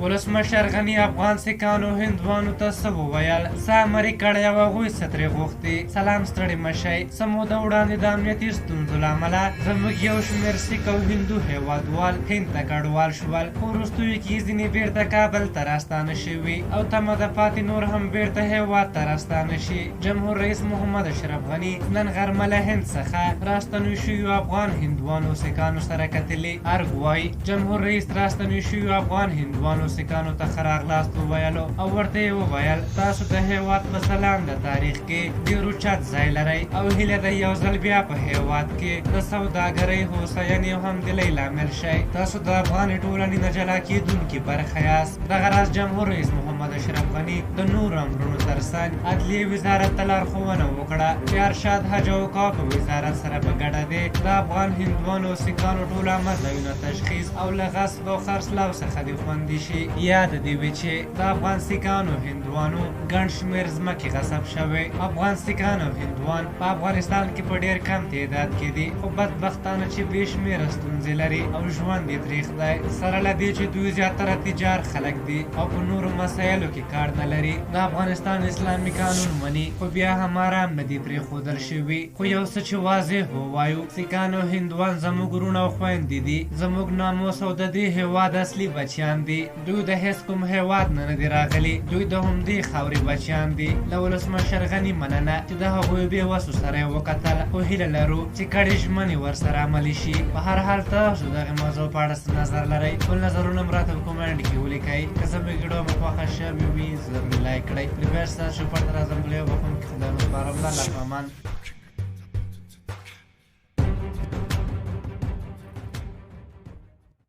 ولسمشر غني افغان سیکانو هندوانو ته څه وویل، څه امر یې کړی او هغوی څه ترې غوښتي؟ سلام ستړي مه شئ. څه موده وړاندې د امنیتي ستونزو له امله زموږ یو شمېر سیک او هندو هېوادوال هند ته کډوال شول، خو وروستیو کې ځینې بېرته کابل ته راستانه شوي او تمه ده پاتې نور هم بېرته هېواد ته راستانه شي. جمهور رئیس محمد اشرف غني نن غرمه له هند څخه راستنو شویو افغان هندوانو سیکانو سره کتلي. ارګ وايي، جمهور رئیس راستنو شویو افغان هندوانو سیکانو ته ښه راغلاست وویلو او ورته یې وویل، تاسو د هېواد په ځلانده تاریخ کې ډېر اوچت ځای لرئ او هیله ده یو ځل بیا په هېواد کې د سوداګرۍ، هوساینې او همدلۍ لامل شئ. تاسو د افغاني ټولنې نه جلا کېدونکې برخه یاست. دغه راز جمهور رئیس محمد اشرف غني د نورو امرونو ترڅنګ عدلیې وزارت ته لارښوونه وکړه چې ارشاد حج او اوقافو وزارت سره په ګډه دې د افغان هندوانو او سیکانو ټول عامه ځایونه تشخیص او له غصب او خرڅلاو څخه دې خوندي شي. یاده دې وي چې د افغان سیکانو هندوانو ګڼ شمېر ځمکې غصب شوې. افغان سیکان او هندوان په افغانستان کې په ډېر کم تعداد کې دي، خو بدبختانه چې بې شمېره ستونزې لري او ژوند یې تریخ دی. سره له دې چې دوی زیاتره تجار خلک دي او په نورو مسایلو کې کار نه لري، د افغانستان اسلامي قانون مني، خو بیا هم ارام نه دي پرېښودل شوي. خو یو څه چې واضح ووایو، سیکان او هندوان زموږ وروڼه او خویندې دي، زموږ ناموس او د دې هېواد اصلي بچیان دي. دوی د هېڅ کوم هېواد نه نه دي راغلي، دوی د همدې خاورې بچیان دي. له ولسمشر غني مننه چې د هغوی بې وسو سره یې وکتل، خو هیله لرو چې کړې ژمنې ورسره عملي شي. په هر حال تاسو دغې موضوع په اړه څه نظر لرئ؟ خپل نظرونه هم راته په کومنټ کې ولیکئ. که زموږ ویډیو مو خوښه شوې وي، ضرور یې لایک کړئ. بیا ستاسو چوپړ ته راځم، بل یو بخښونکي خدای مو سپارم. الله په امان.